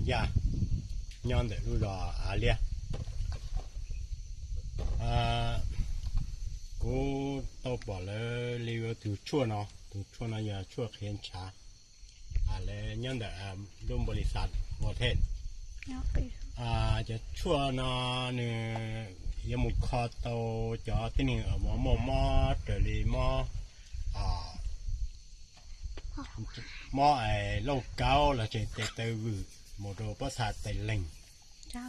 Yaj, nyob ntawm lub zos Av Liab. Kuv tau pom lawv li ua tus tshuaj no, tus tshuaj no yog tshuaj qhiav ntshav. Lawv nyob ntawm lub npau li xav ua thej. Cov tshuaj no nws yuav mus kho tau cov tib neeg uas muaj mob raws li mob, mob lauj kaub los sis tes taw vwm mus rau pob txha tais leeg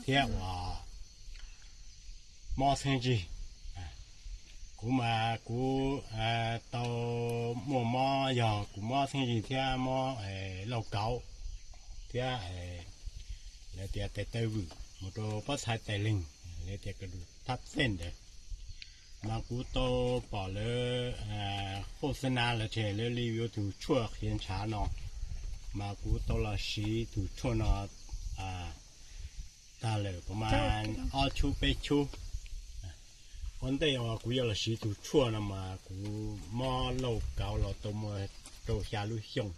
thiab uas mob txheeb zig. Kuv mas kuv tau muaj mob, yog kuv mob txheeb zig thiab mob lauj kaub thiab lawv tias tes taw vwm mus rau pob txha tais leeg, lawv tias kadu thab xej ntawd. Mas kuv tau pom lawv qhov xab na lawv tseg lawv li yuav tus tshuaj qhiav ntshav no, mas kuv tau los siv tus tshuaj no tag lawm puas mas ob chub peb chub. Ua ntej uas kuv yuav los siv tus tshuaj no mas kuv mob lauj kaub los tau muaj rau xya lub xyoo.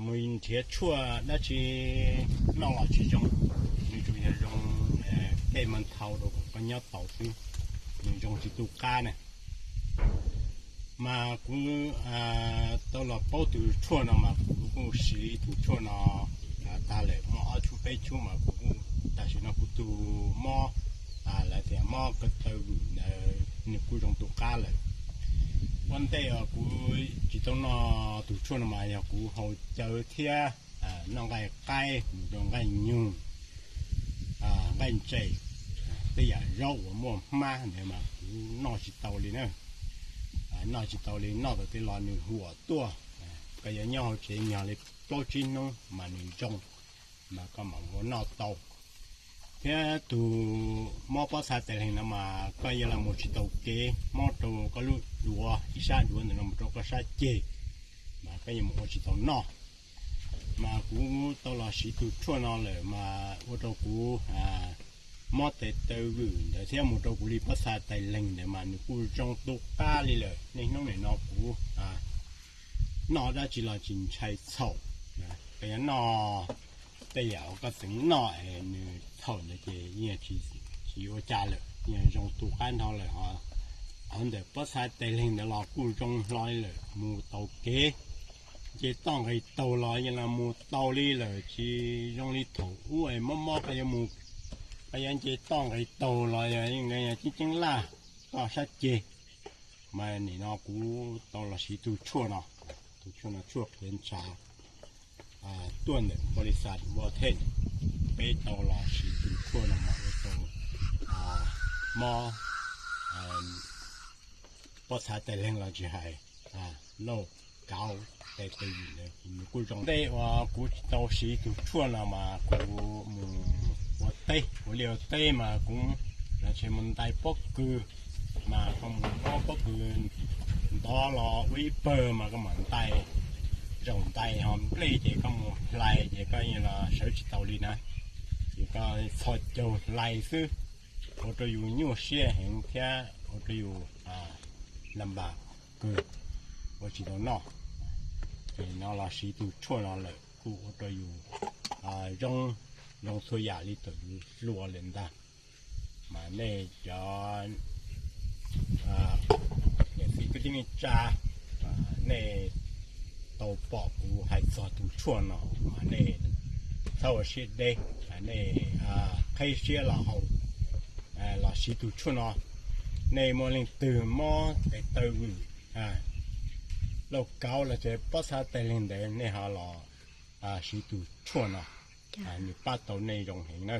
Mus nrhiav tshuaj dab tsi noj los tsis zoo, nws tsuas yog zoo tej mas nthau rau kom koj nyob tau xwb, nws zoo tsis tu qab na. Mas kuv tau los paub tus tshuaj no mas kuv kuj siv tus tshuaj no tag lawm muaj ob chub peb chub mas kuv kuj tam sim no kuv tus mob, lawv tias mob ko taw vwm ntawd nws kuj zoo tu qab lawm. Ua ntej uas kuv tsis tau noj tus tshuaj no mas yog kuv haus cawv thiab noj nqaij qaib mus rau nqaij nyuj, nqaij ntses, tej yam zaub uas muaj hmab ntawd mas kuv noj tsis tau li na. Noj tsis tau li, noj tau tej los nws huam tuaj. Koj yuav nyob hauv tsev nyog li plaub tsib hnub mas nws zoo, mas koj mam ua noj tau. Thiab tus mob pob txha tais leeg no mas koj yuav los mus tsis tau kev, mob rau koj lub duav, ib sab duav ntawm no mus rau koj sab ceg, mas koj yuav mus ua tsis tau noj. Mas kuv tau los siv tus tshuaj no lawm mas ua rau kuv mob tes taw vwm ntawd thiab mus rau kuv li pob txha tais leeg ntawd mas nws kuj zoo tu qab li lawm. Niaj hnub nim no kuv noj dab tsi los tsis ntshai txhaum. Koj yuav noj tej yam uas koj txeev noj es nws txhaum ntawd ces yeej tsis ua cas lawm, yeej zoo tu qab nrho lawm. Ho ntawm pob txha tais leeg ntawd los kuj zoo hlo li lawm, mus tau kev, nce toj nqis taug los yeej los mus tau li lawm, tsis zoo li thaum ub es mob mob koj yuav mus, koj yuav nce toj nqis taug los yog ceeb ceeb laj koj sab ceg. Mas nim no kuv tau los siv tus tshuaj no, tus tshuaj no tshuaj qhiav ntshav tuaj ntawm npau li xav ua thej, peb tau los siv tus tshuaj no mas ua tau mob pob txha tais leeg los tsis hais lauj kaub tes taw vwm ntawd nws kuj zoo. Ua ntej uas kuv tsis tau siv tus tshuaj no mas kuv mus ua teb, ua liaj ua teb mas kuv los tseem mus ntais pob kws, mas koj mus muab pob kws ntov los ua ib pawg mas koj mam ntais, zaum ntais ho nplej ces koj mus hlais ces koj yeej los sawv tsis tau li na. Ces koj txhos caug hlais xwb, ua rau yus nyuaj siab heev thiab ua rau yus lam npam kawg, ua tsis tau noj. Ces no los siv tus tshuaj no lawm kuj ua rau yus zoo, zoo txhua yam li thaum yus hluas lawm ntag. Mas nej cov niam txiv kwv tij neej tsa, nej tau pom kuv hais txog tus tshuaj no mas nej txhob ua siab deb, nej qheb siab los haus, los siv tus tshuaj no. Nej muaj leej twg mob tes taw vwm, lauj kaub los sis pob txha tais leeg ntawd nej ho los siv tus tshuaj no, nws pab tau nej zoo heev na.